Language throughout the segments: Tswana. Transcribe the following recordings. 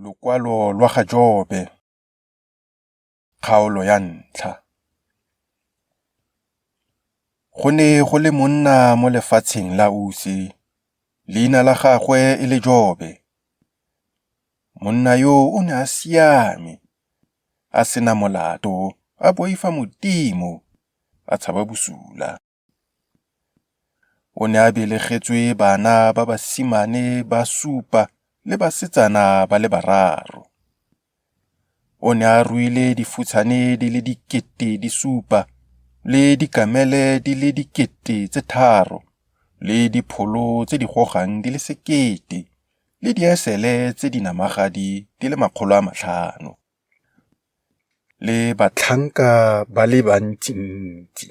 Lokwalo lwa ga Jobe, kgaolo ya ntlha. Go ne go le monna mo lefatsheng la Use, leina la gagwe e le Jobe. Monna yo o ne a siame, a sena molato, a boifa Modimo, a tshaba bosula. O ne a belegetswe bana ba basimane ba supa le basetsana ba le bararo. O ne a ruile difutshane di le 7,000 le dikamele di le 3,000 le dipholo tse di gogang di le 1 000 le diesele tse di namagadi di le 500 le batlhanka ba le bantsintsi.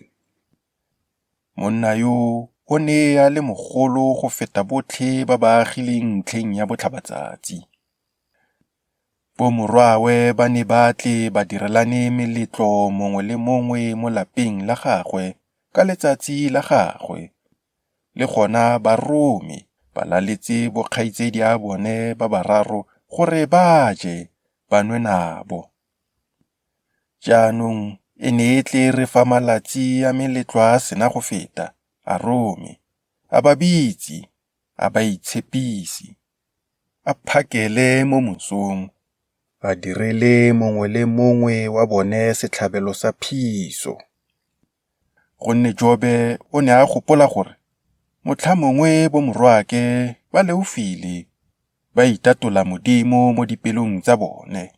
Monna yo o ne a le mogolo go feta botlhe ba ba agileng ntlheng ya botlhabatsatsi. Bomorwawe ba ne ba tle ba direlane meletlo mongwe le mongwe mo lapeng la gagwe ka letsatsi la gagwe, le gona ba rome ba laletse bokgaitsadiabone ba bararo gore ba je ba nwe nabo. Jaanong e ne e tle re fa malatsi a meletlo a sena go feta, a rome, a ba bitse, a ba itshepise, a phakele mo mosong, a direle mongwe le mongwe wa bone setlhabelo sa phiso. Gonne Jobe o ne a gopola gore motlhamongwe bomorwaake ba leofile, ba itatola Modimo mo dipelong tsa bone.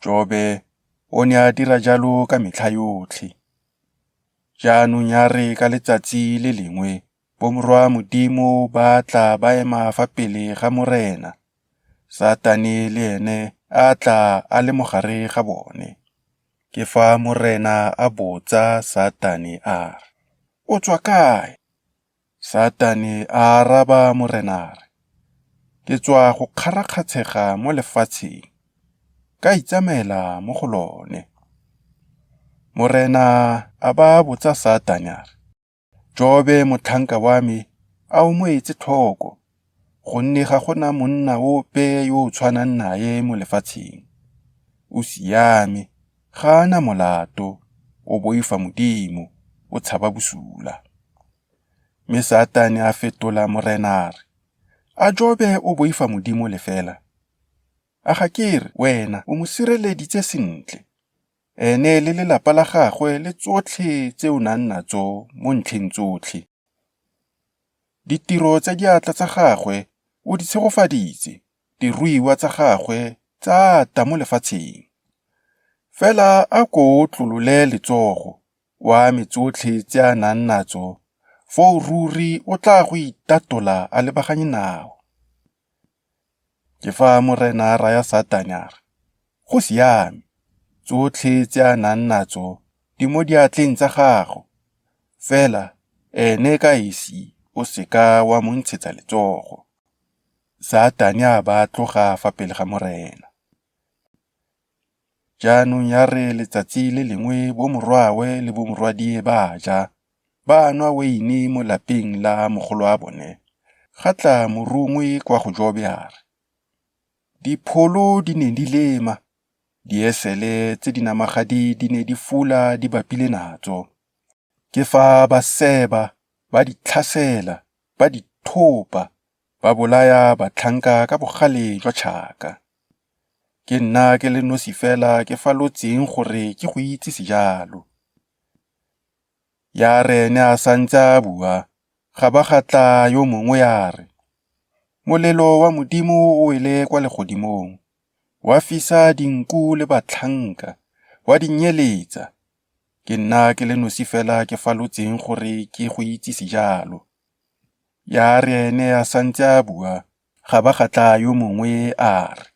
Jobe o ne a dira jalo ka metlha yotlhe. Jaanong ya re ka letsatsi le lengwe bomorwa Modimo ba tla ba ema fa pele ga Morena, Satane le ene a tla a le mo gare ga bone. Ke fa Morena a botsa Satane a re, O tswa kae? Satane a araba Morena a re, Ke tswa go kgarakgatshega mo lefatsheng, ka itsamaela mo go lone. Morena a ba botsa Satane a re, Jobe motlhanka wa me a o mo etse tlhoko, gonne ga go na monna ope yo o tshwanang nae mo lefatsheng. O siame, ga a na molato, o boifa Modimo, o tshaba bosula. Mme Satane a fetola Morena a re, A Jobe o boifa Modimo lefela? A ga ke re wena o mo sireleditse sentle, ene le lelapa la gagwe le tsotlhe tse o nang natso mo ntlheng tsotlhe? Ditiro tsa diatla tsa gagwe o di tshegofaditse, diruiwa tsa gagwe tsa ata mo lefatsheng. Fela a ko o tlolole letsogo, o ame tsotlhe tse a nang natso, foo ruri o tla go itatola a lebaganye nao. Ke fa Morena a raya Satane a re, Go siame, tsotlhe tse a nang natso di mo diatleng tsa gago, fela ene ka esi o se ka wa mo ntshetsa letsogo. Satane a ba tloga fa pele ga Morena. Jaanong ya re letsatsi le lengwe bomorwawe le bomorwadie ba ja, ba nwa weine mo lapeng la mogoloabone, ga tla morongwi kwa go Jobe a re, Dipholo di ne di lema, diesele tse di namagadi di ne di fula di bapile natso. Ke fa ba seba, ba di tlhasela, ba di thopa, ba bolaya batlhanka ka bogale jwa tšhaka. Ke nna ke le nosi fela ke falotseng gore ke go itsise jalo. Ya re ene a santse a bua, ga ba ga tla yo mongwe a re, Molelo wa Modimo o wele kwa legodimong, wa fisa dinku le batlhanka, wa di nyeletsa. Ke nna ke le nosi fela ke falotseng gore ke go itsise jalo. Ya re ene a santse a bua, ga ba ga tla yo mongwe a re,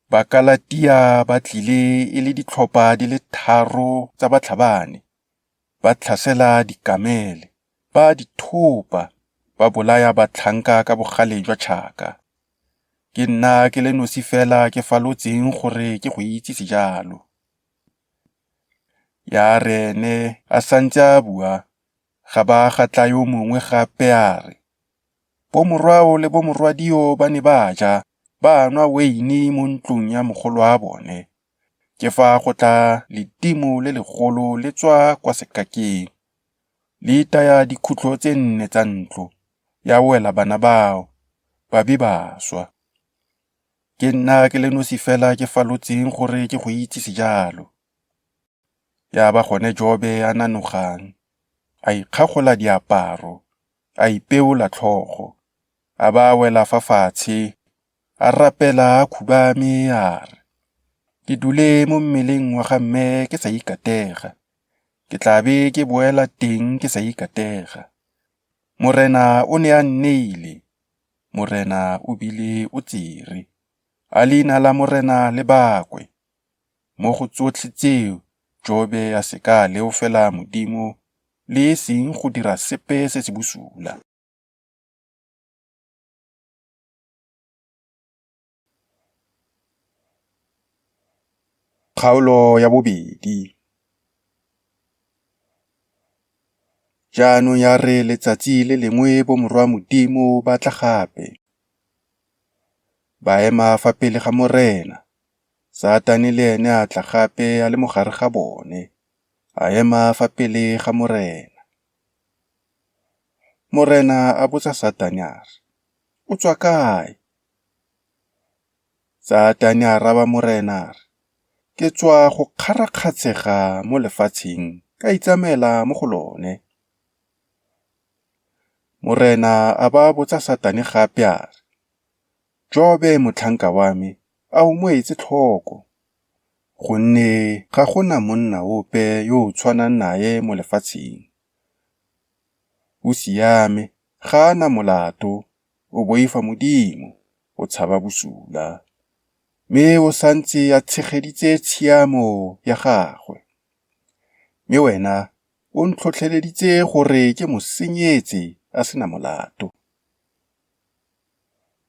Bakalatia ba tlile e le ditlhopha di le tharo tsa batlhabani, ba tlhasela dikamele, ba di thopa, ba bolaya batlhanka ka bogale jwa tšhaka. Ke nna ke le nosi fela ke falotseng gore ke go itsise jalo. Ya re ene a santse a bua, ga ba ga tla yo mongwe gape a re, Bomorwao le bomorwadio ba ne ba ja, ba nwa weine mo ntlong ya mogoloabone, ke fa go tla ledimo le legolo le tswa kwa sekakeng, le itaya dikhutlo tse nne tsa ntlo, ya wela bana bao, ba be ba swa. Ke nna ke le nosi fela ke falotseng gore ke go itsise jalo. Ya ba gone Jobe a nanogang, a ikgagola diaparo, a ipeola tlhogo, a ba a wela fa fatshe, a rapela a khubame a re, Ke dule mo mmeleng wa ga mme ke sa ikatega, ke tla be ke boela teng ke sa ikatega. Morena o ne a nneile, Morena o bile o tsere. A leina la Morena le bakwe. Mo go tsotlhe tseo Jobe a se ka a leofela Modimo le e seng go dira sepe se se bosula. Kgaolo ya bobedi. Jaanong ya re letsatsi le lengwe bomorwa Modimo ba tla gape, ba ema fa pele ga Morena. Satane le ene a tla gape a le mo gare ga bone, a ema fa pele ga Morena. Morena a botsa Satane a re, O tswa kae? Satane a araba Morena a re, Ke tswa go kgarakgatshega mo lefatsheng ka itsamaela mo go lone. Morena a ba botsa Satane gape a re, Jobe motlhanka wa me a o mo etse tlhoko? Gonne ga go na monna ope yo o tshwanang nae mo lefatsheng. O siame, ga a na molato, o boifa Modimo, o tshaba bosula. Mme o sa ntse a tshegeditse tshiamo ya gagwe. Mme wena o ntlhotlheleditse gore ke mo senyetse a se na molato.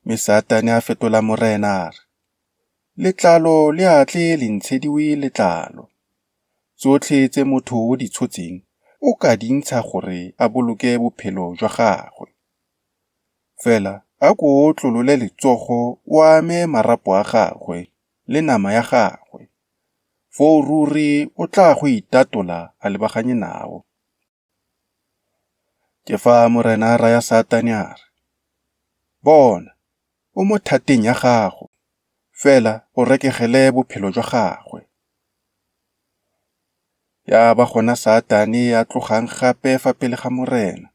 Mme Satane a fetola Morena a re, Letlalo le a tle le ntshediwe letlalo. Tsotlhe tse motho o di tshotseng o ka di ntsha gore a boloke bophelo jwa gagwe. Fela a ko o tlolole letsogo o ame marapo a gagwe le nama ya gagwe, foo ruri o tla go itatola a lebaganye nao. Ke fa Morena a raya Satane a re, Bona, o mo thateng ya gago, fela o rekegele bophelo jwa gagwe. Ya ba gona Satane a tlogang gape fa pele ga Morena,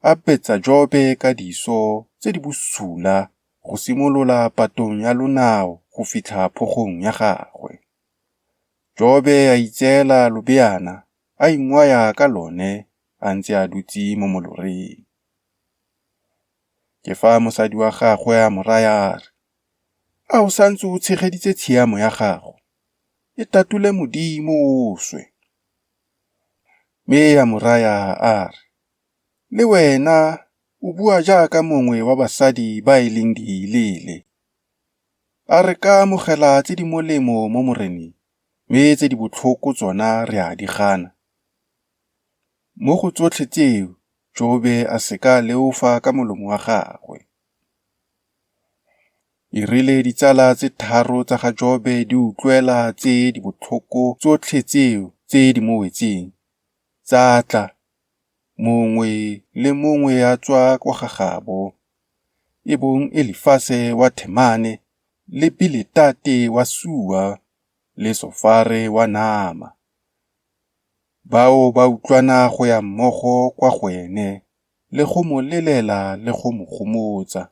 a betsa Jobe ka diso tse di bosula go simolola patong ya lonao go fitlha phogong ya gagwe. Jobe a itseela lobeana a ingwaya ka lone a ntse a dutse mo moloreng. Ke fa mosadi wa gagwe a mo raya a re, A o santse o tshegeditse tshiamo ya gago? E tatole Modimo o swe. Mme a mo raya a re, Le wena o bua jaaka mongwe wa basadi ba e leng dieleele. A re ka amogela tse di molemo mo Moreneng, mme tse di botlhoko tsona re a di gana? Mo go tsotlhe tseo Jobe a se ka a leofa ka molomo wa gagwe. E rile ditsala tse tharo tsa ga Jobe di utlwela tse di botlhoko tsotlhe tseo tse di mo wetseng, tsa tla, mongwe le mongwe a tswa kwa ga gabo, e bong Elifase wa Themane le Biletate wa Sua le Sofare wa Naama. Bao ba utlwana go ya mmogo kwa go ene le go mo lelela le go mo gomotsa.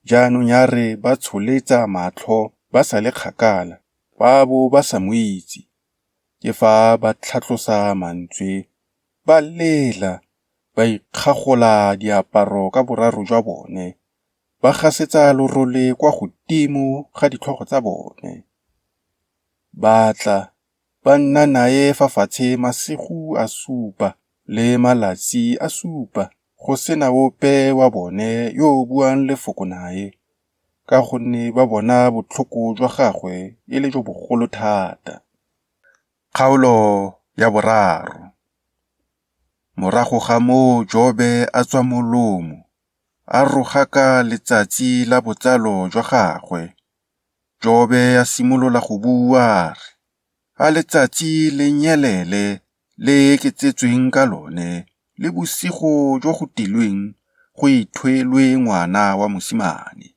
Jaanong ya re ba tsholetsa matlho ba sa le kgakala, ba bo ba sa mo itse. Ke fa ba tlhatlosa mantswe, ba lela, ba ikgagola diaparo ka boraro jwa bone, ba gasetsa lorole kwa godimo ga ditlhogo tsa bone. Ba tla, ba nna nae fa fatshe masigo a supa le malatsi a supa go sena ope wa bone yo o buang lefoko nae, ka gonne ba bona botlhoko jwa gagwe e le jo bogolo thata. Kgaolo ya boraro. Morago ga moo Jobe a tswa molomo. a rogaka letsatsi la botsalo jwa gagwe, Jobe a simolola go bua a re, A letsatsi le nyelele le ke tsetsweng ka lone le bosigo jo go tilweng go ithwelwe ngwana wa mosimane.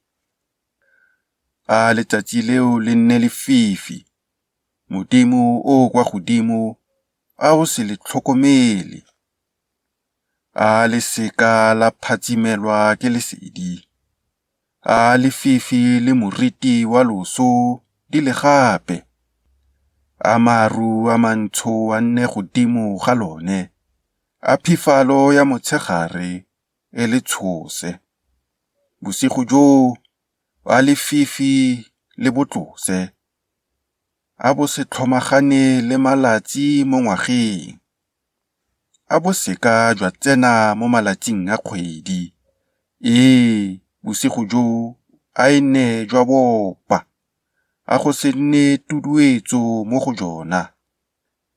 A letsatsi leo le nne lefifi, Modimo o o kwa godimo a o se le tlhokomele. A le se ka la phatsimelwa ke lesedi, a lefifi le moriti wa loso di le gape. A maru a mantsho a nne godimo ga lone, a phifalo ya motshegare e le tshose. Bosigo joo a lefifi le bo tlose, a bo se tlhomagane le malatsi mo ngwageng, a bo se ka jwa tsena mo malatsing a kgwedi, ee, bosigo joo a e nne jwa boopa, a go se nne tuduetso mo go jona.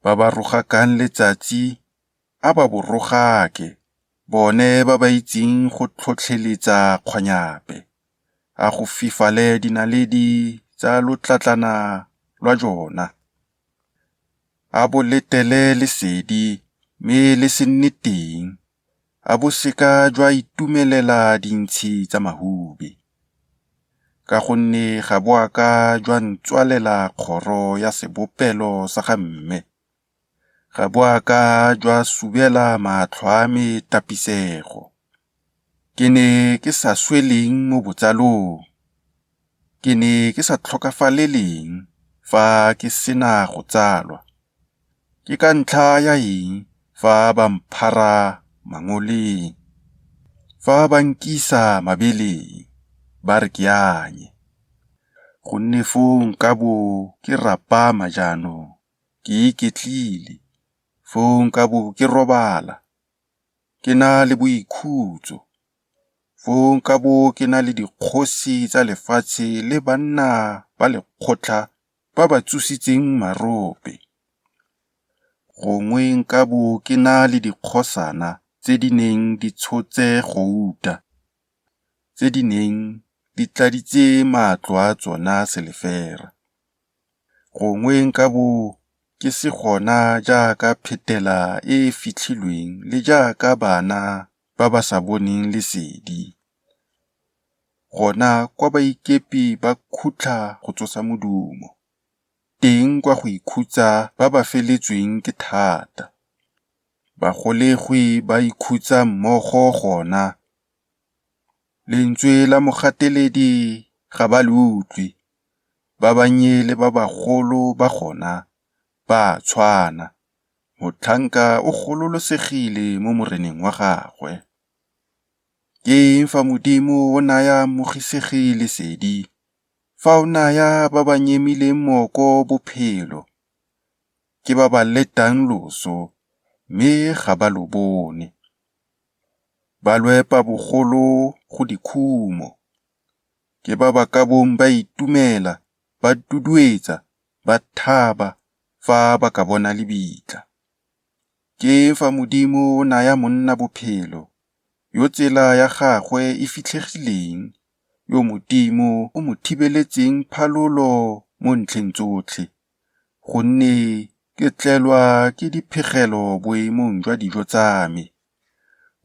Ba ba rogakang letsatsi a ba bo rogake, bone ba ba itseng go tlhotlheletsa kgwanyape, a go fifale dinaledi tsa lotlatlana lwa jona. A bo letele lesedi, mme le se nne teng, a bo se ka jwa itumelela dintshi tsa mahube. Ka gonne ga bo a ka jwa ntswalela kgoro ya sebopelo sa ga mme, ga bo a ka jwa subela matlho a me tapisego. Ke ne ke sa swe leng mo botsalong? Ke ne ke sa tlhokafale leng fa ke sena go tsalwa? Ke ka ntlha ya eng fa ba mphara mangoleng, fa ba nkisa mabeleng, ba re ke anye? Gonne foo nka bo ke rapama jaanong, ke iketlile, foo nka bo ke robala, ke na le boikhutso. Foo nka bo ke na le dikgosi tsa lefatshe le banna ba lekgotla ba ba tsositseng marope. Gongwe nka bo ke na le dikgosana tse di neng di tshotse gouta, tse di neng di tladitse matlo a tsona selefera. Gongwe nka bo ke se gona jaaka phetela e e fitlhilweng le jaaka bana ba ba sa boneng lesedi. Gona kwa baikepi ba khutla go tsosa modumo, teng kwa go ikhutsa ba ba feletsweng ke thata. Bagolegwi ba ikhutsa mmogo gona, lentswe la mogateledi ga ba le utlwe, ba bannye le ba bagolo ba gona ba a tshwana, motlhanka o gololesegile mo moreneng wa gagwe. Ke eng fa Modimo o naya mmogisegi lesedi, fa o naya ba ba nyemileng mooko bophelo? Ke ba ba letang loso, mme ga ba lo bone. Ba lo epa bogolo go dikhumo. Ke ba ba ka bong ba itumela, ba duduetsa, ba thaba fa ba ka bona lebitla. Ke eng fa Modimo o naya monna bophelo, yo tsela ya gagwe e fitlhegileng, yo Modimo o mo thibeletseng phalolo mo ntlheng tsotlhe? Gonne ke tlelwa ke diphegelo boemong jwa dijo tsa me,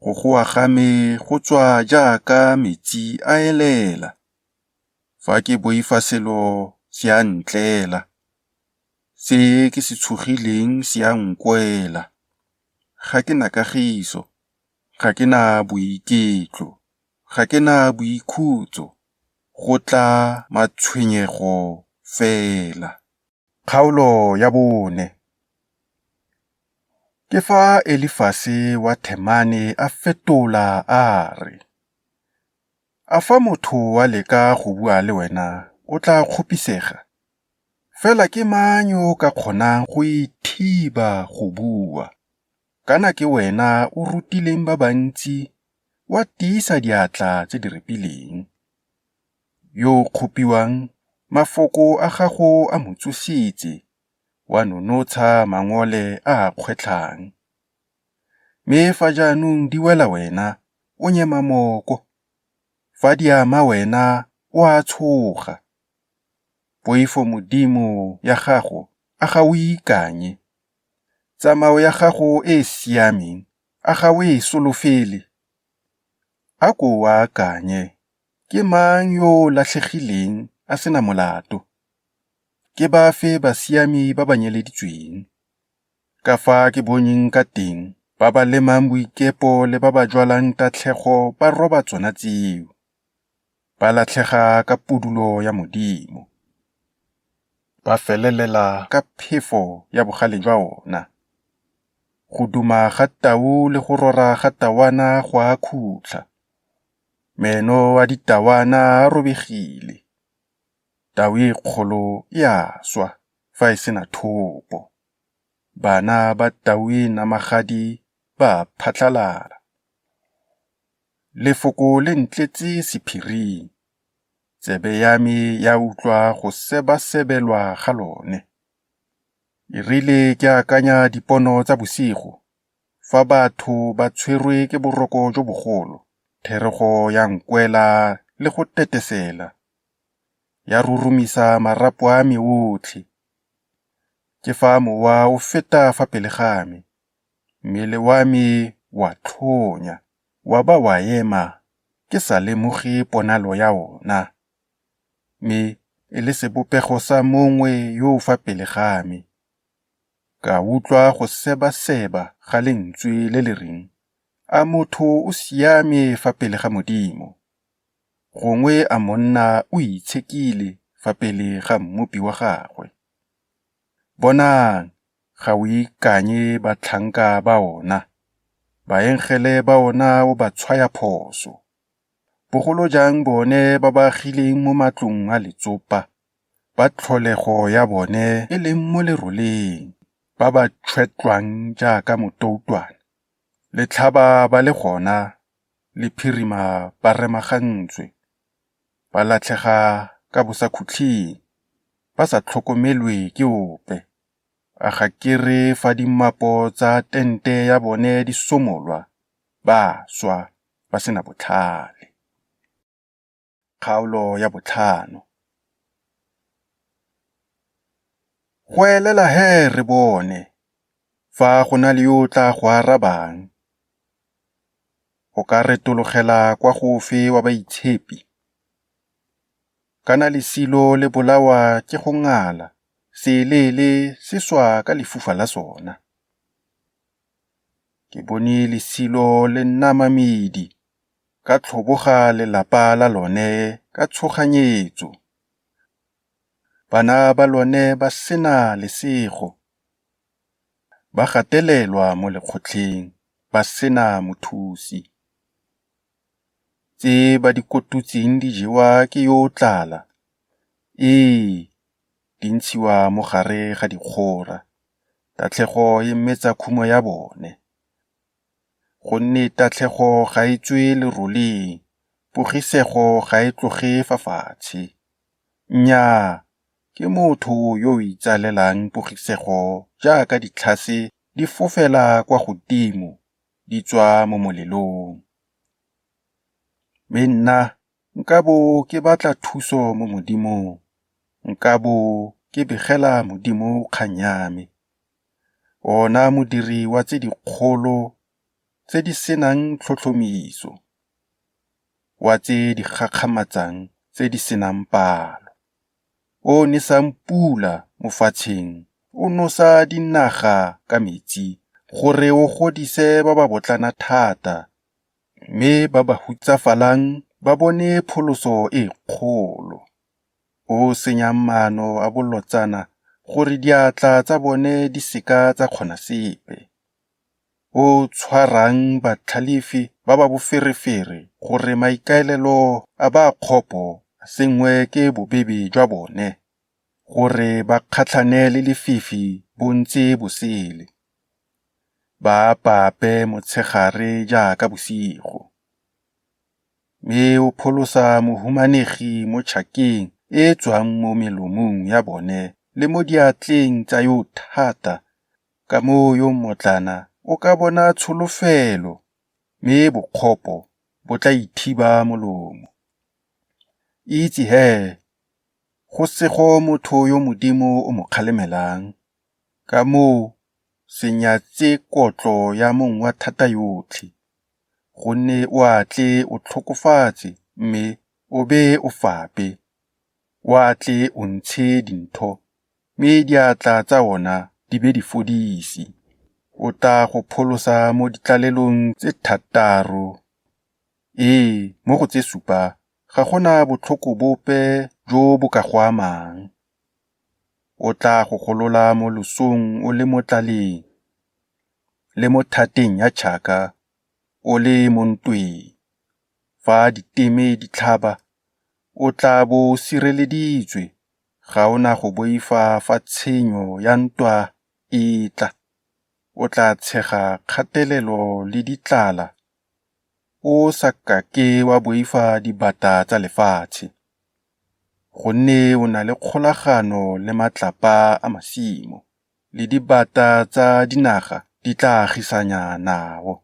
go goa ga me go tswa jaaka metsi a elela. Fa ke boifa selo se a ntlela, se ke se tshogileng se a nkwela. Ga ke na kagiso, ga ke na boiketlo, ga ke na boikhutso, go tla matshwenyego fela. Kgaolo ya bone. Ke fa Elifase wa Themane a fetola a re, A fa motho a leka go bua le wena o tla kgopisega? Fela ke mang yo o ka kgonang go ithiba go bua? Kana ke wena o rutileng ba bantsi, wa tiisa diatla tse di repileng. Yo o kgopiwang, mafoko a gago a mo tsositse, wa nonotsha mangole a a kgwetlhang. Mme fa jaanong di wela wena, o nyema moko. Fa di ama wena o a tshoga. Poifomodimo ya gago a ga o e ikanye? Tsamao ya gago e e siameng a ga o e solofele? A ko o akanye, ke mang yo o latlhegileng a se na molato? Ke bafe basiami ba ba nyeleditsweng? Ka fa ke bonyeng ka teng, ba ba lemang boikepo le ba ba jwalang tatlhego ba roba tsona tseo. Ba latlhega ka pudulo ya Modimo. Ba felelela ka phefo ya bogale jwa ona. Go duma ga tau le go rora ga tawana go a khutla. Meno a ditawana a robegile. Tau e kgolo e a swa fa e se na thopo. Bana ba tau e namagadi ba a phatlalala. Lefoko le ntletse sephiring, tsebe ya me ya utlwa go sebasebelwa ga lone. E rile ke akanya dipono tsa bosigo, fa batho ba tshwerwe ke boroko jo bogolo, therego ya nkwela le go tetesela, ya roromisa marapo a me otlhe. Ke fa mowa o feta fa pele ga me, mmele wa me wa tlhonya, wa ba wa ema ke sa lemoge ponalo ya ona, mme e le sebopego sa mongwe yo o fa pele ga me. Ka utlwa go sebaseba ga lentswe le le reng, A motho o siame fa pele ga Modimo? Gongwe a monna o itshekile fa pele ga Mmopi wa gagwe? Bonang, ga o ikanye batlhanka ba ona, baengele ba ona o ba tshwaya phoso. Bogolo jang bone ba ba agileng mo matlong a letsopa, ba tlholego ya bone e leng mo leroleng, ba ba tšhwetlwang jaaka motoutwane, le tlhaba ba le gona, le phirima ba remagantswe, ba latlhega ka bosakhutleng, ba sa tlhokomelwe ke ope. A ga ke re fa dimapo tsa tente ya bone di somolwa, ba swa ba se na botlhale. Kgaolo ya botlhano. Goelela he re bone, fa go na le yo o tla go arabang. O ka retologela kwa go ofe wa baitshepi? Kana lesilo le bolawa ke go ngala, seeleele se swa ka lefufa la sona. Ke bone lesilo le nama medi, ka tlhoboga lelapa la lone ka tshoganyetso. Bana ba lone ba sena lesego, ba gatelelwa mo lekgotleng, ba sena mothusi. Tse ba di kotutseng di jewa ke yo o tlala, ee, di ntshiwa mo gare ga dikgora, tatlhego e metsa khumo ya bone. Gonne tatlhego ga e tswe leroleng, pogisego ga e tloge fa fatshe. Nnyaa, ke motho yo o itsalelang pogisego jaaka ditlhase di fofela kwa godimo di tswa mo molelong. Mme nna nka bo ke batla thuso mo Modimong, nka bo ke begela Modimo kgang ya me, ona modiri wa tse dikgolo tse di senang tlhotlhomiso, wa tse di gakgamatsang tse di senang palo, o nesang pula mo fatsheng, o nosa dinaga ka metsi, gore o godise ba ba botlana thata, mme ba ba hutsafalang ba bone pholoso e kgolo, o senyang maano a bolotsana gore diatla tsa bone di seka tsa kgona sepe, o tshwarang batlhalefi ba ba boferefere gore maikaelelo a ba kgopo a senngwe ke bobebe jwa bone, gore ba kgatlhane le lefifi bo ntse bo sele, ba apape motshegare jaaka bosigo. Mme o pholosa mohumanegi mo tšhakeng e e tswang mo melomong ya bone le mo diatleng tsa yo o thata, ka moo yo mmotlana o ka bona tsholofelo, mme bokgopo bo tla ithiba molomo. Itse he, go sego motho yo Modimo o mo kgalemelang. Ka moo se nyatse kotlo ya Mong wa thata yotlhe, gonne o a tle o tlhokofatse mme o be o fape, o a tle o ntshe dintho, mme diatla tsa ona di be di fodise. O tla go pholosa mo ditlalelong tse thataro, ee, mo go tse supa ga go na botlhoko bope jo bo ka go amang. O tla go golola mo losong o le mo tlaleng, le mo thateng ya tšhaka o le mo ntweng. Fa diteme di tlhaba, o tla bo o sireleditswe, ga o na go boifa fa tshenyo ya ntwa e tla. O tla tshega kgatelelo le ditlala o sa kake wa boifa dibata tsa lefatshe. Gonne o na le kgolagano le matlapa a masimo, le dibata tsa dinaga di tla agisanya nao.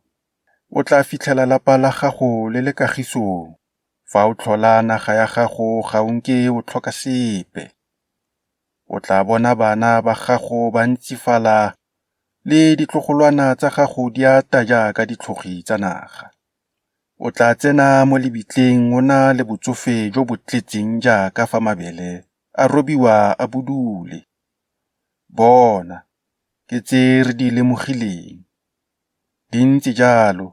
O tla fitlhela lapa la gago le le kagisong, fa o tlhola naga ya gago ga o nke o tlhoka sepe. O tla bona bana ba gago ba ntsifala le ditlogolwana tsa gago di ata jaaka ditlhogi tsa naga. O tla tsena mo lebitleng o na le botsofe jo bo tletseng jaaka fa mabele a robiwa a budule. Bona, ke tse re di lemogileng. Di ntse jalo,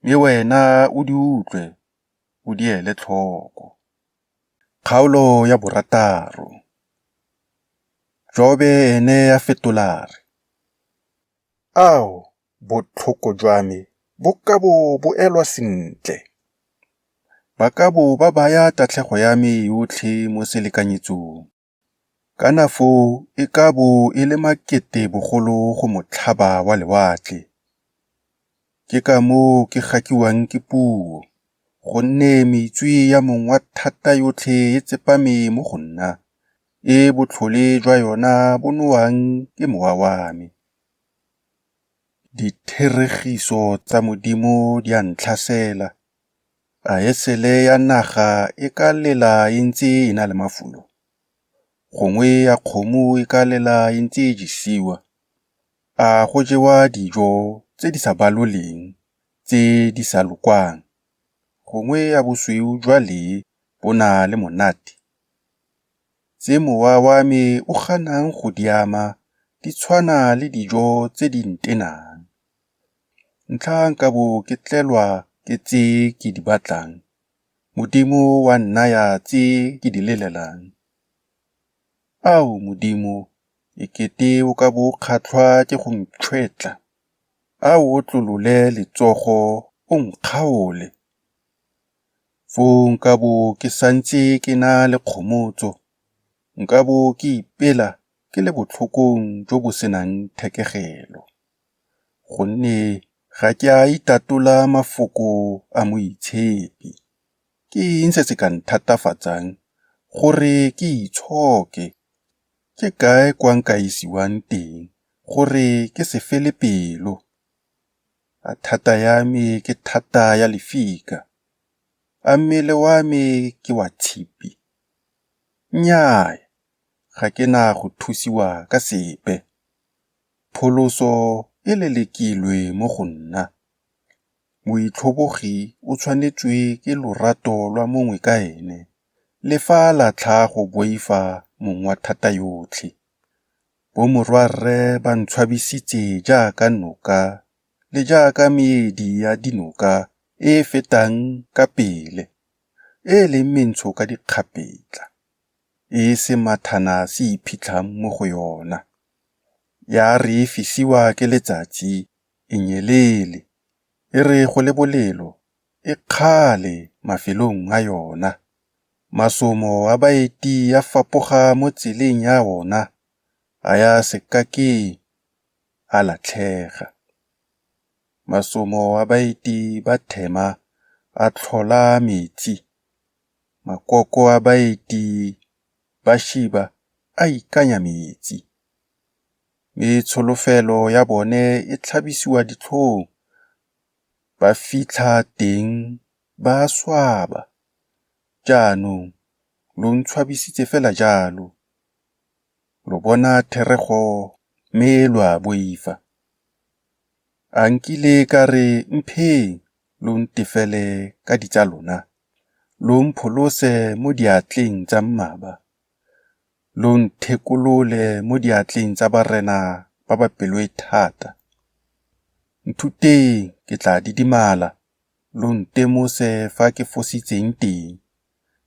mme wena o di utlwe, o di ele tlhoko. Kgaolo ya borataro. Jobe ene a fetola a re, Ao, botlhoko jwa me bo ka bo bo elwa sentle! Ba ka bo ba baya tatlhego ya me yotlhe mo selekanyetsong. Kana foo e ka bo e le makete bogolo go motlhaba wa lewatle. Ke ka moo ke gakiwang ke puo, gonne metswi ya Mong wa thata yotlhe e tsepame mo go nna, e botlhole jwa yona bo nowang ke mowa wa me. Ditheregiso tsa Modimo di a ntlhasela. A esele ya naga e ka lela e ntse e na le mafulo? Gongwe a kgomo e ka lela e ntse e jesiwa? A go jewa dijo tse di sa baloleng, tse di sa lokwang? Gongwe a bosweu jwa lee bo na le monate? Tse mowa wa me o ganang go di ama di tshwana le dijo tse di ntenang. Ntlha nka bo ke tlelwa ke tse ke di batlang, Modimo wa nnaya tse ke di lelelang. Ao Modimo, e kete o ka bo o kgatlhwa ke go ntšhwetla, a o otlolole letsogo o nkgaole. Foo nka bo ke sa ntse ke na le kgomotso, nka bo ke ipela ke le botlhokong jo bo se nang thekegelo. Gonne ga ke a itatola mafoko a Moitshepi. Ke eng se se ka nthatafatsang gore ke itshoke? Ke kae kwa nka isiwang teng gore ke se fele pelo? A thata ya me ke thata ya lefika? A mmele wa me ke wa tshipi? Nnyaya, ga ke na go thusiwa ka sepe. Pholoso e lelekilwe mo go nna. Moitlhobogi o tshwanetswe ke lorato lwa mongwe ka ene, le fa a latlha go boifa Mong wa thata yotlhe. Bomorwarre ba ntshwabisitse jaaka noka le jaaka meedi ya dinoka e e fetang ka pele, e e leng mentsho ka dikgapetla, e semathana se iphitlhang mo go yona. Ya re e fisiwa ke letsatsi, e nyelele, e re go le bolelo, e kgale mafelong a yona. Masomo a baeti a fapoga mo tseleng ya ona, a ya sekakeng, a latlhega. Masomo a baeti ba Thema a tlhola metsi, makoko a baeti ba Sheba a ikanya metsi. Mme tsholofelo ya bone e tlhabisiwa ditlhong, ba fitlha teng ba swaba. Jaanong Lo ntshwabisitse fela jalo. Lo bona therego mme lo a boifa. A nkile ka re, Mpheng, lo ntefele ka ditsalona, lo mpholose mo diatleng tsa mmaba, lo nthekolole mo diatleng tsa barena ba ba peloethata. Nthuteng, ke tla didimala, lo ntemose fa ke fositseng teng.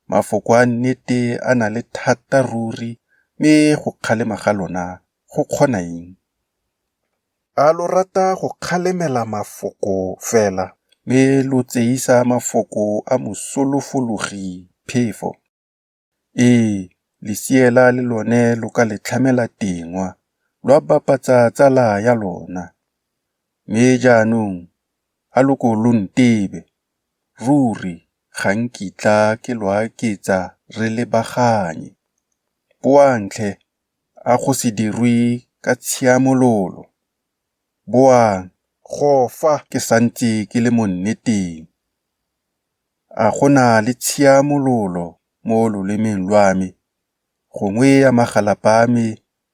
Mafoko a nnete a na le thata ruri, mme go kgalema ga lona go kgona eng? A lo rata go kgalemela mafoko fela, mme lo tseisa mafoko a mosolofologi phefo? Ee, lesiela le lone lo ka le tlhamela tengwa, lwa bapatsa tsala ya lona. Mme jaanong a lo ko lo ntebe, ruri ga nkitla ke lo aketsa re lebaganye. Boang tlhe, a go se dirwe ka tshiamololo. Boang, go fa ke santse ke le mo nneteng. A go na le tshiamololo mo lolemeng lwa me, gongwe a magalapa a me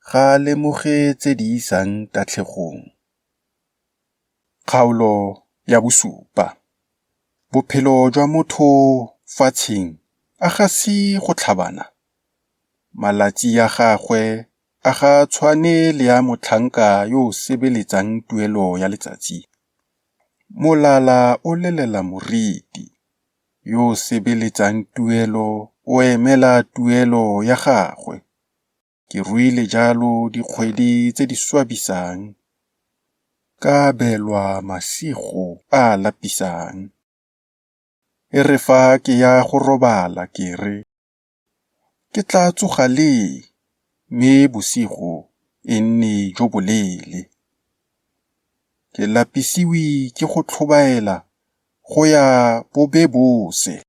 ga a lemoge tse di isang tatlhegong? Kgaolo ya bosupa. Bophelo jwa motho fatsheng a ga se go tlhabana? Malatsi a gagwe a ga a tshwane le a motlhanka yo o sebeletsang tuelo ya letsatsi? Molala o lelela moriti, yo o sebeletsang tuelo o emela tuelo ya gagwe. Ke ruile jalo dikgwedi tse di swabisang, ka abelwa masigo a a lapisang. E re fa ke ya go robala ke re, Ke tla tsoga leng, mme bosigo e nne jo boleele? Ke lapisiwe ke go tlhobaela go ya bo be bo se.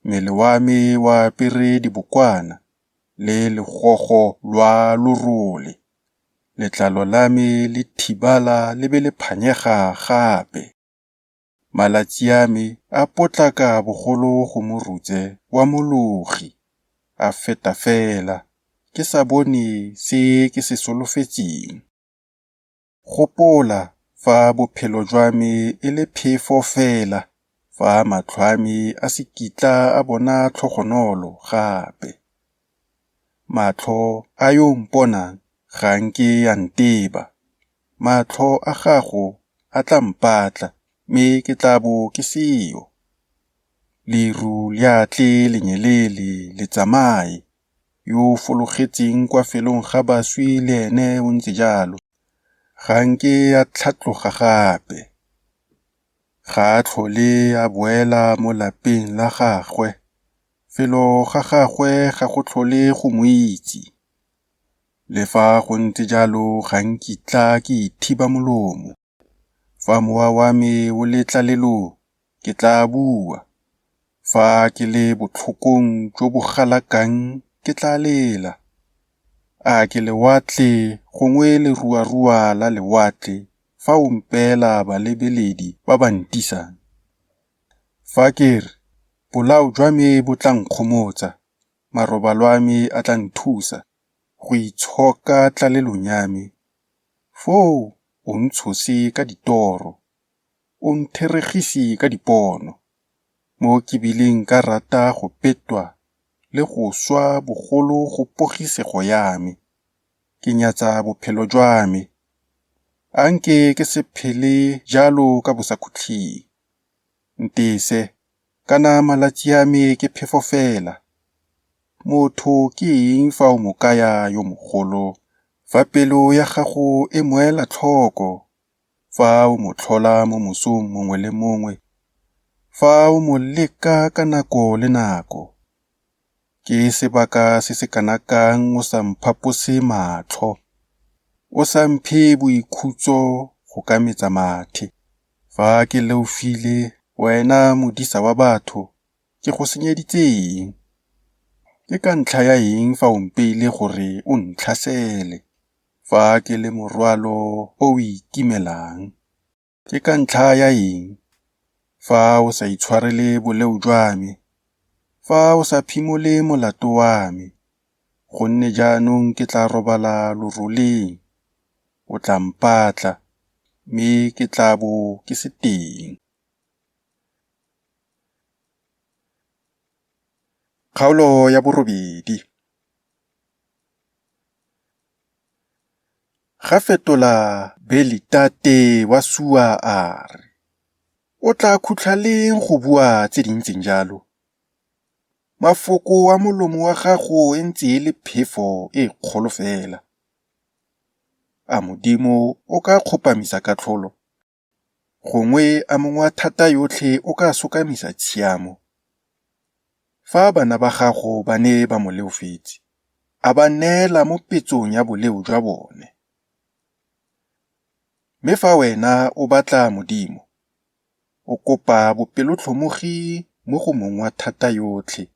Mmele wa me o apere dibokwana le logogo lwa lorole, letlalo la me le thibala le be le phanyega gape. Malatsi a me a potlaka bogolo go morutse wa mologi, a feta fela, ke sa bone se ke se solofetseng. Gopola fa bophelo jwa me e le phefo fela, fa matlho a me a se kitla a bona tlhogonolo gape. Matlho a yo o mponang ga a nke a nteba, matlho a gago a tla mpatla, mme ke tla bo ke seo. Leru le a tle le nyelele le tsamaye, yo o fologetseng kwa felong ga baswi le ene o ntse jalo, ga nke a tlhatloga gape. Ga a tlhole a boela mo lapeng la gagwe, felo ga gagwe ga go tlhole go mo itse. Le fa go ntse jalo ga nkitla ke ithiba molomo. Fa mowa wa me o le tlalelong, ke tla bua. Fa ke le botlhokong jo bo galakang ke tla lela. A ke lewatle gongwe leruarua la lewatle fa o mpeela balebeledi ba ba ntisang? Fa ke re, bolao jwa me bo tla nkgomotsa, marobalo a me a tla nthusa go itshoka tlalelong ya me, foo o ntshose ka ditoro, o ntheregise ka dipono, mo ke bileng ka rata go betwa le go swa bogolo go pogisego ya me. Ke nyatsa bophelo jwa me. A nke ke se phele jalo ka bosakhutleng. Ntese, kana malatsi a me ke phefo fela. Motho ke eng fa o mo kaya yo mogolo, fa pelo ya gago e mo ela tlhoko, fa o mo tlhola mo mosong mongwe le mongwe, fa o mo leka ka nako le nako? Ke sebaka se se kana kang o sa mphapose matlho, o sa mphe boikhutso go ka metsa mathe? Fa ke leofile, wena modisa wa batho, ke go senyeditse eng? Ke ka ntlha ya eng fa o mpeile gore o ntlhasele, fa ke le morwalo o o ikimelang? Ke ka ntlha ya eng fa o sa itshwarele boleo jwa me, fa o sa phimole molato wa me, gonne jaanong ke tla robala loroleng, o tla mpatla, mme ke tla bo ke se teng. Kgaolo ya borobedi. Ga fetola Belitate wa Sua a re, O tla khutla leng go bua tse di ntseng jalo? Mafoko a molomo wa gago e ntse e le phefo e kgolo fela. A Modimo o ka kgopamisa katlholo? Gongwe a Mongwe wa thata yotlhe o ka sokamisa tshiamo? Fa bana ba gago ba ne ba mo leofetse, a ba neela mo petsong ya boleo jwa bone. Mme fa wena o batla Modimo, o kopa bopelotlhomogi mo go Mong wa thata yotlhe,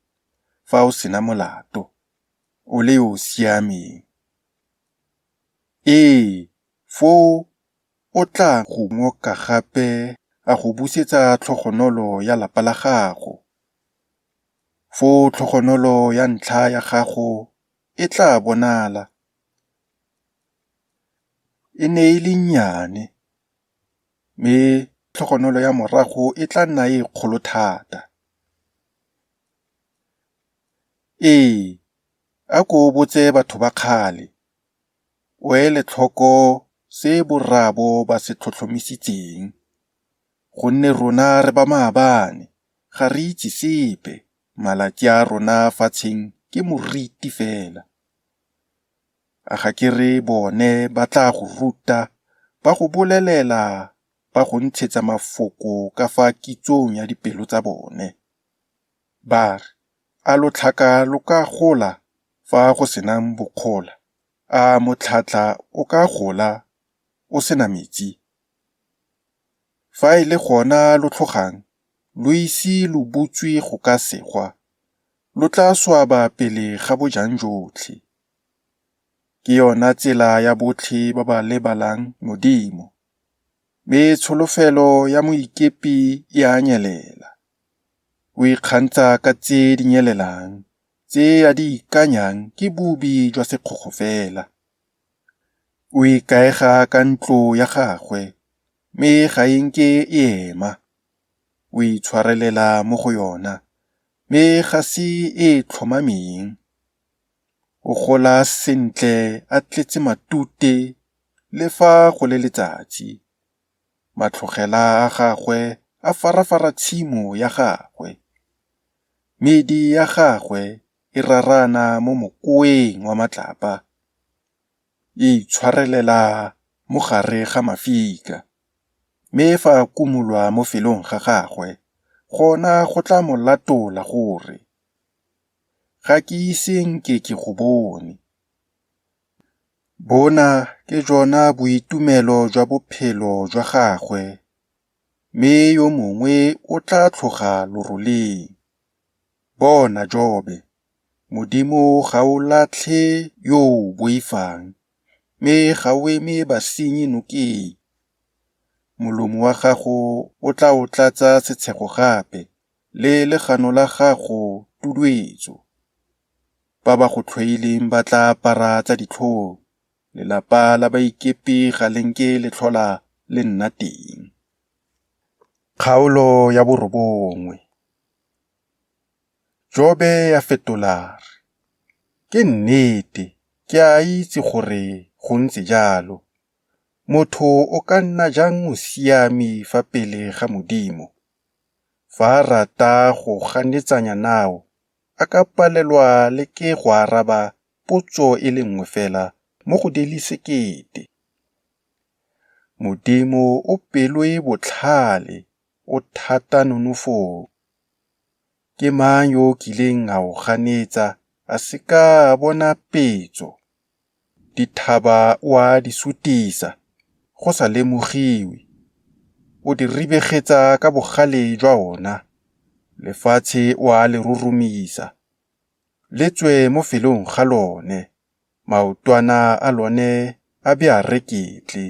fa o sena molato, o le yo o siameng. Ee, foo o tla go ngoka gape a go busetsa tlhogonolo ya lapa la gago. Foo tlhogonolo ya ntlha ya gago e tla bonala. E ne e le nnyane, mme tlhogonolo ya morago e tla nna e kgolo thata. Ee, a ko o botse batho ba kgale, o ele tlhoko se borraabo ba se tlhotlhomisitseng. Gonne rona re ba maabane, ga re itse sepe, malatsi a rona fatsheng ke moriti fela. A ga ke re bone ba tla go ruta, ba go bolelela, ba go ntshetsa mafoko ka fa kitsong ya dipelo tsa bone? Ba re, A lotlhaka lo ka gola fa go senang bokgola? A motlhatlha o ka gola o se na metsi? Fa e le gona lo tlhogang, lo ise lo butswe go ka segwa, lo tla swaba pele ga bojang jotlhe. Ke yona tsela ya botlhe ba ba lebalang Modimo, mme tsholofelo ya moikepi e a nyelela. O ikgantsha ka tse di nyelelang, tse a di ikanyang ke bobi jwa sekgokgo fela. O ikaega ka ntlo ya gagwe, mme ga e nke e ema. O itshwarelela mo go yona, mme ga se e e tlhomameng. O gola sentle a tletse matute le fa go le letsatsi. Matlhogela a gagwe a farafara tshimo ya gagwe. Medi ya gagwe e raraana mo mokoeng wa matlapa, e itshwarelela mo gare ga mafika. Mme fa a kumolwa mo felong ga gagwe, gona go tla mo latola go re, Ga ke ise nke ke go bone. Bona ke jona boitumelo jwa bophelo jwa gagwe, mme yo mongwe o tla tlhoga loroleng. Bona Jobe, Modimo ga o latlhe yo o boifang, mme ga o eme basenyi nokeng. Molomo wa gago o tla o tlatsa setshego gape, le legano la gago tuduetso. Ba ba go tlhoileng ba tla apara tsa ditlhong, lelapa la baikepi ga le nke le tlhola le nna teng. Kgaolo ya borobongwe. Jobe a fetola a re, Ke nnete ke a itse gore go ntse jalo. Motho o ka nna jang mosiami fa pele ga Modimo? Fa a rata go ganetsanya nao, a ka palelwa le ke go araba potso e le nngwe fela mo go di le sekete. Modimo o pelo e botlhale, o thata nonofong. Ke mang yo o kileng a o ganetsa, a se ka a bona petso? Dithaba o a di sutisa, go sa lemogiwe, o di ribegetsa ka bogale jwa ona, lefatshe o a le roromisa, le tswe mo felong ga lone, maotwana a lone a be a reketle.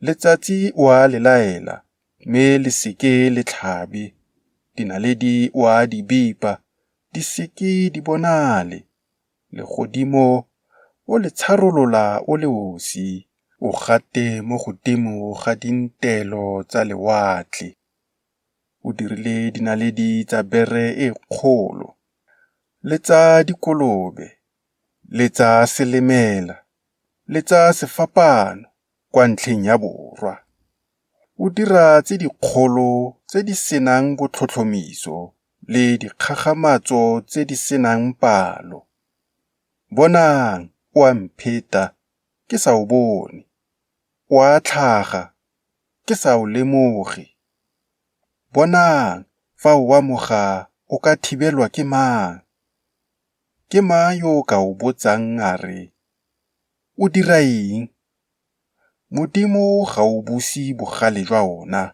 Letsatsi o a le laela, mme le se ke le tlhabe, dinaledi o a di bipa, di se ke di bonale. Legodimo o le tsharolola o le osi, o gate mo godimo ga dintelo tsa lewatle. O dirile dinaledi tsa bere e kgolo, le tsa dikolobe, le tsa selemela, le tsa sefapaano kwa ntlheng ya borwa. O dira tse dikgolo tse di se nang botlhotlhomiso le dikgakgamatso tse di se nang palo. Bonang, o a mpheta, ke sa o bone, o a tlhaga, ke sa o lemoge. Bonang, fa o amoga o ka thibelwa ke mang? Ke mang yo o ka o botsang a re, O dira eng? Modimo ga o buse bogale jwa ona,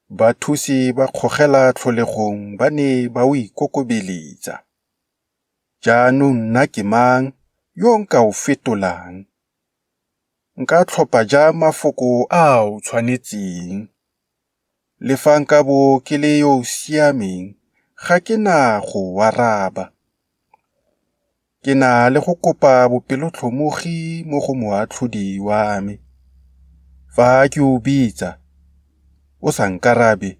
bathusi ba kgogela tlholegong ba ne ba o ikokobeletsa. Jaanong nna ke mang yo nka o fetolang? Nka tlhopha jang mafoko a a o tshwanetseng? Le fa nka bo ke le yo o siameng, ga ke na go o araba. Ke na le go kopa bopelotlhomogi mo go moatlhodi wa me. Fa ke o bitsa, o sa nkarabe,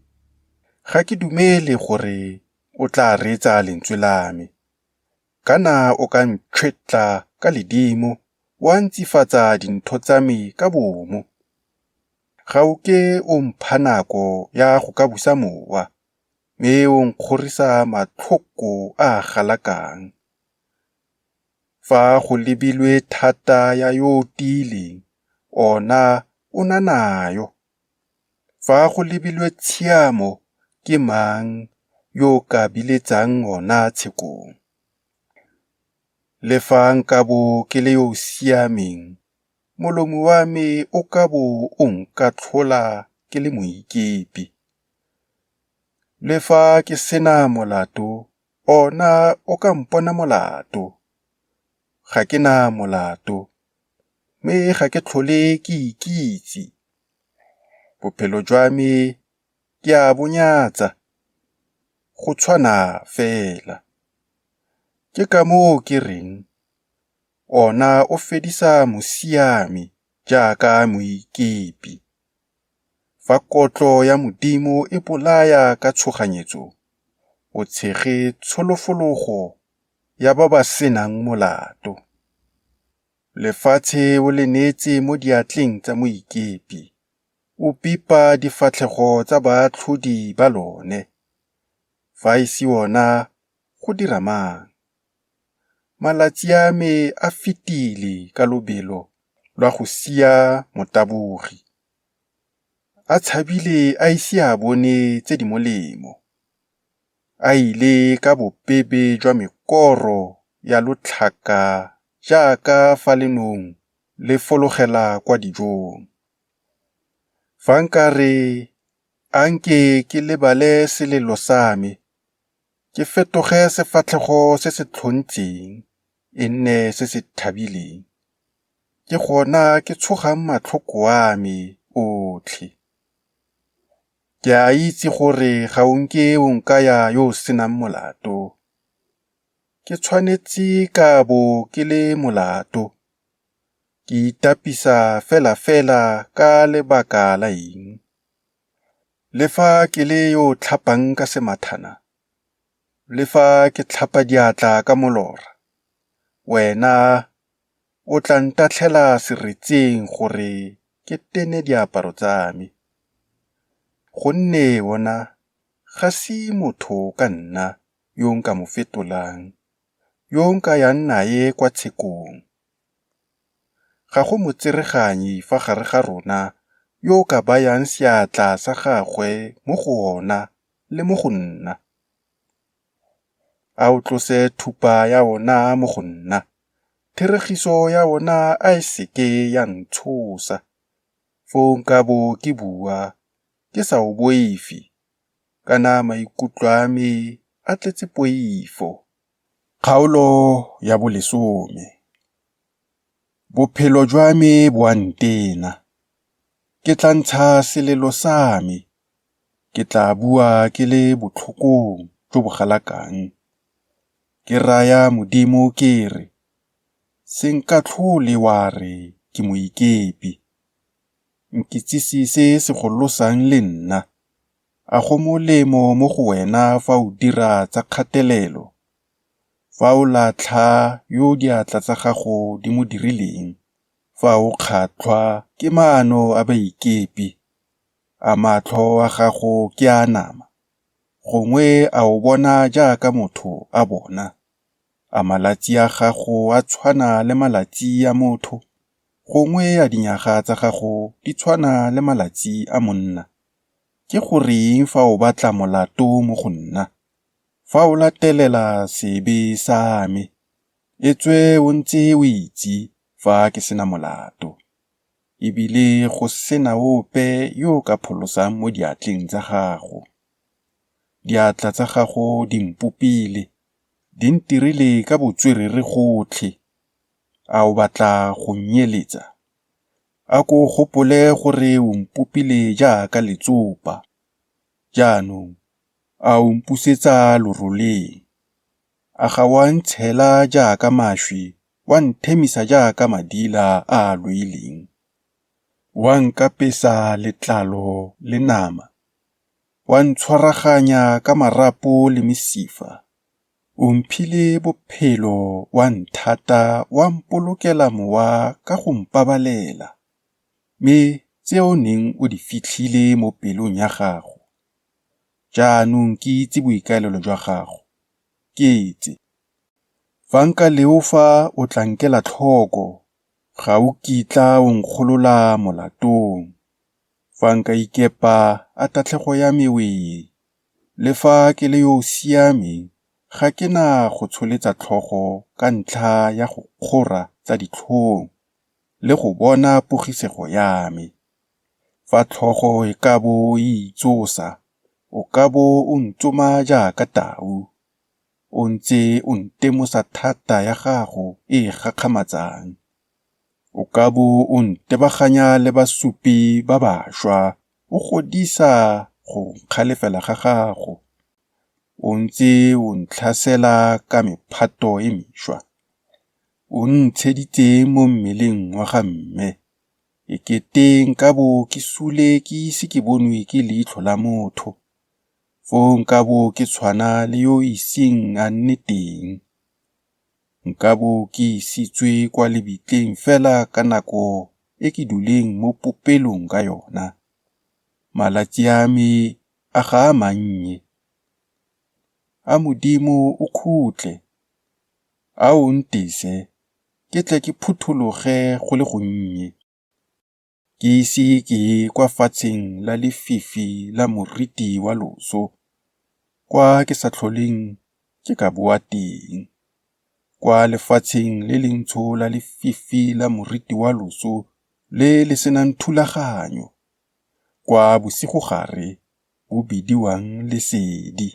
ga ke dumele gore o tla reetsa lentswe la me. Kana o ka ntšhwetla ka ledimo, wa ntsifatsa dintho tsa me ka bomo. Ga o ke o mpha nako ya go ka busa mowa, mme o nkgorisa matlhoko a a galakang. Fa go lebilwe thata ya yo o tiileng, ona o na nayo. Fa go lebilwe tshiamo, ke mang yo o ka biletsang ona tshekong? Le fa nka bo ke le yo o siameng, molomo wa me o ka bo o nkatlhola ke le moikepi. Le fa ke sena molato, ona o ka mpona molato. Ga ke na molato, mme ga ke tlhole ke ikitse. Bophelo jwa me ke a bo nyatsa, go tshwana fela. Ke ka moo ke reng, Ona o fedisa mosiami jaaka moikepi. Fa kotlo ya Modimo e bolaya ka tshoganyetso, o tshege tsholofologo ya ba ba se nang molato. Lefatshe o le neetse mo diatleng tsa moikepi, o bipa difatlhego tsa baatlhodi ba lone. Fa e se ona, go dira mang? Malatsi a me a fetile ka lobelo lwa go sia motabogi, a tshabile a ise a bone tse di molemo, a ile ka bobebe jwa mekoro ya lotlhaka jaaka fa lenong le fologela kwa dijong. Fa nka re, A nke ke lebale selelo sa me, ke fetoge sefatlhego se se tlhontseng e nne se se thabileng, ke gona ke tshogang matlhoko a me otlhe. Ke a itse gore ga o nke o nkaya yo o senang molato. Ke tshwanetse ka bo ke le molato. Ke itapisa fela fela ka lebaka la eng? Le fa ke le yo o tlhapang ka semathana, le fa ke tlhapa diatla ka molora, wena o tla ntatlhela seretseng gore ke tene diaparo tsa me. Gonne ona ga se motho ka nna yo nka mo fetolang, yo nka yang nae kwa tshekong. Ga go motsereganyi fa gare ga rona yo o ka bayang seatla sa gagwe mo go ona le mo go nna. A o tlose thupa ya ona mo go nna, theregiso ya ona a e se ke ya ntshosa. Foo nka bo ke bua ke sa o boife, kana maikutlo a me a tletse poifo. Kgaolo ya bolesome. Bophelo jwa me bo a ntena. Ke tla ntsha selelo sa me, ke tla bua ke le botlhokong jo bo galakang. Ke raya Modimo ke re, Se nkatlhole wa re ke moikepi. Nkitsise se se go losang le nna. A go molemo mo go wena fa o dira tsa kgatelelo, fa o latlha yo diatla tsa gago di mo dirileng, fa o kgatlhwa ke maano a baikepi? A matlho a gago ke a nama? Gongwe a o bona jaaka motho a bona? A malatsi a gago a tshwana le malatsi a motho? Gongwe a dinyaga tsa gago di tshwana le malatsi a monna? Ke goreng fa o batla molato mo go nna, fa o latelela sebe sa me, etswe o ntse o itse fa ke sena molato, ebile go sena ope yo o ka pholosang mo diatleng tsa gago? Diatla tsa gago di mpopile, di ntirile ka botswerere gotlhe. A o batla go nnyeletsa? A ko o gopole gore o mpopile jaaka letsopa. Jaanong a o mpusetsa loroleng? A ga o a ntshela jaaka mašwi, wa nthemisa jaaka madila a a loileng? Wa nkapesa letlalo le nama, wa ntshwaraganya ka marapo le mesifa. O mphile bophelo wa nthata wa mpolokela mowa ka go mpabalela. Mme tse o neng o di fitlhile mo pelong ya gago, jaanong ke itse boikaelelo jwa gago, ke tse. Fa nka leofa o tla nkela tlhoko, ga o kitla o nkgolola molatong. Fa nka ikepa a tatlhego ya me wee! Le fa ke le yo o siameng ga ke na go tsholetsa tlhogo ka ntlha ya go kgora tsa ditlhong le go bona pogisego ya me. Fa tlhogo e ka bo e itsosa, o ka bo o ntsoma jaaka tau, o ntse o ntemosa thata ya gago e e gakgamatsang. O ka bo o ntebaganya le basupi ba bašwa o godisa go nkgalefela ga gago, o ntse o ntlhasela ka mephato e mešwa. O nntsheditseng mo mmeleng wa ga mme, e kete nka bo ke sule ke ise ke bonwe ke leitlho la motho, foo nka bo ke tshwana le yo o iseng a nne teng. Nka bo ke isitswe kwa lebitleng fela ka nako e ke duleng mo popelong ka yona. Malatsi a me a ga a mannye. A Modimo o khutle, a o ntese ke tle ke phuthologe go le gonnye, ke ise ke ye kwa fatsheng la lefifi la moriti wa loso, kwa ke sa tlholeng ke ka boa teng, kwa lefatsheng le lentsho la lefifi la moriti wa loso le le senang thulaganyo, kwa bosigogare bo bidiwang lesedi.